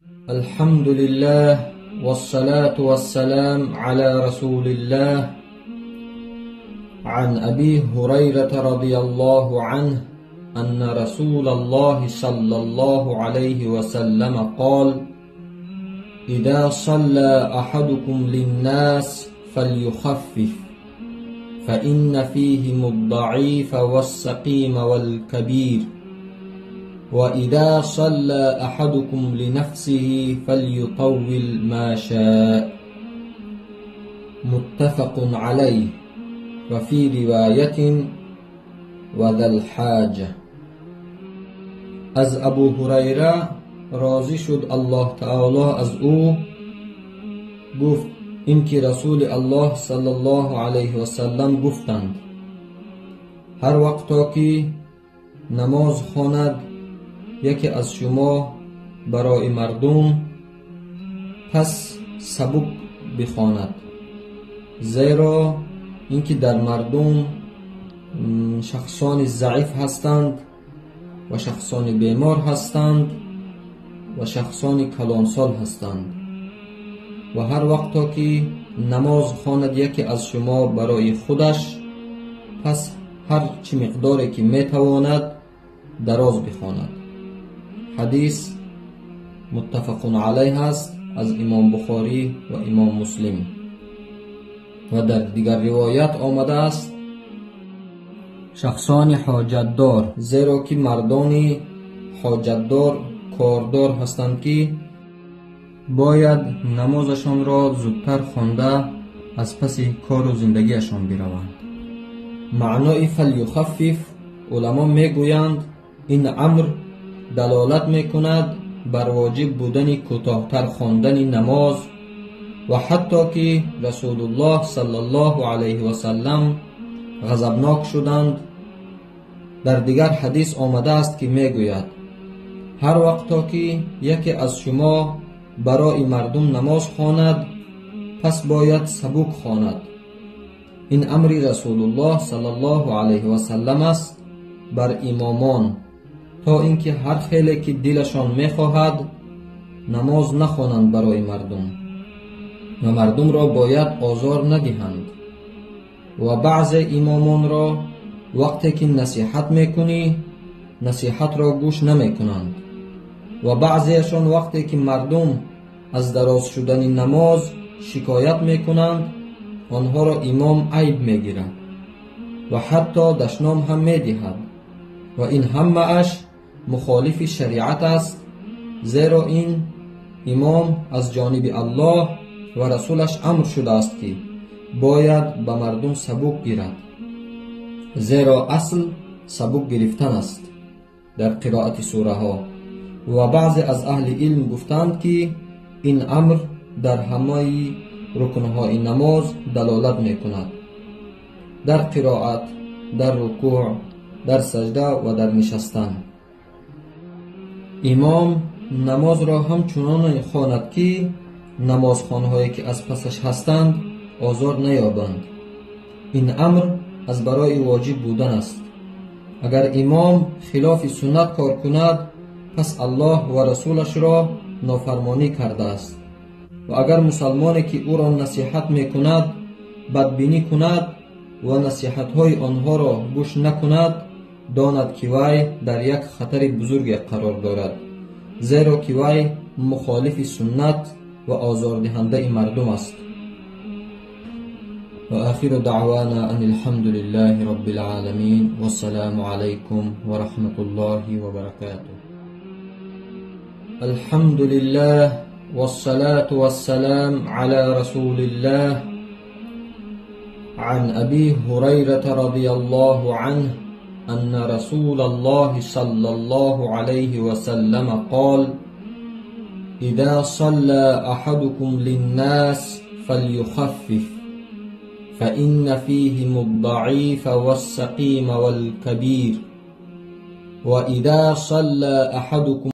الحمد لله والصلاة والسلام على رسول الله. عن أبي هريرة رضي الله عنه أن رسول الله صلى الله عليه وسلم قال: إذا صلى أحدكم للناس فليخفف، فإن فيهم الضعيف والسقيم والكبير، وإذا صلى أحدكم لنفسه فليطول ما شاء. متفق عليه. وفي رواية: وذا الحاجة. Аз Абу Ҳурайра, розӣ шуд Аллоҳ таоло аз ӯ, гуфт, ин ки Расули Аллоҳ саллаллоҳу алайҳи васаллам гуфтанд: ҳар вақто ки намоз хонад яке аз шумо барои мардум, пас сабук бихонад, зеро ин ки дар мардум шахсони заиф ҳастанд ва шахсони бемор ҳастанд ва шахсони калонсол ҳастанд. Ва ҳар вақто ки намоз хонад яке аз шумо барои худаш, пас ҳар чӣ миқдоре ки метавонад, дароз бихонад. Ҳадис муттафақун алайҳ аст, аз Имом Бухорӣ ва Имом Муслим. Ва дар дигар ривоят омадааст: шахсони ҳоҷатдор, зеро ки мардони ҳоҷатдор, кордор ҳастанд, ки бояд намозашонро зудтар хонда, аз паси кору зиндагиашон бираванд. Маънои فليخفف, уламо мегӯянд, ин амр далолат мекунад бар воҷиб будани кӯтоҳтар хондани намоз. Ва ҳатто ки Расулуллоҳ саллаллоҳу алайҳи васаллам ғазабнок шуданд, дар дигар ҳадис омадааст, ки мегӯяд: ҳар вақто ки яке аз шумо барои мардум намоз хонад, пас бояд сабук хонад. Ин амри Расулуллоҳ саллаллоҳу алайҳи васаллам аст бар имомон, то ин ки ҳар хеле ки дилашон мехоҳад, намоз нахонанд барои мардум ва мардумро бояд озор надиҳанд. Ва баъзе имомонро вақте ки насиҳат мекунӣ, насиҳатро гӯш намекунанд. Ва баъзеашон вақте ки мардум аз дароз шудани намоз шикоят мекунанд, онҳоро имом айб мегирад ва ҳатто дашном ҳам медиҳад. Ва ин ҳамааш мухолифи шариат аст, зеро ин имом аз ҷониби Аллоҳ ва Расулаш амр шудааст, ки бояд ба мардум сабук гирад, зеро асл сабук гирифтан аст дар қироати сураҳо. Ва баъзе аз аҳли илм гуфтанд, ки ин амр дар ҳамаи рукнҳои намоз далолат мекунад: дар қироат, дар рукӯъ, дар сажда ва дар нишастан. Имом намозро ҳамчунон хонад, ки намозхонҳое ки аз пасаш ҳастанд, озор наёбанд. Ин амр аз барои воҷиб будан аст. Агар имом хилофи суннат кор кунад, пас Аллоҳ ва Расулашро нофармонӣ кардааст. Ва агар мусалмоне ки ӯро насиҳат мекунад, бадбинӣ кунад ва насиҳатҳои онҳоро гӯш накунад, донад, ки вай дар як хатари бузурге қарор дорад, зеро ки вай мухолифи суннат ва озордиҳандаи мардум аст. وآخر دعوانا أن الحمد لله رب العالمين، والسلام عليكم ورحمة الله وبركاته. الحمد لله والصلاة والسلام على رسول الله. عن أبي هريرة رضي الله عنه أن رسول الله صلى الله عليه وسلم قال: إذا صلى أحدكم للناس فليخفف، فإن فيهم الضعيف والسقيم والكبير، وإذا صلى أحدكم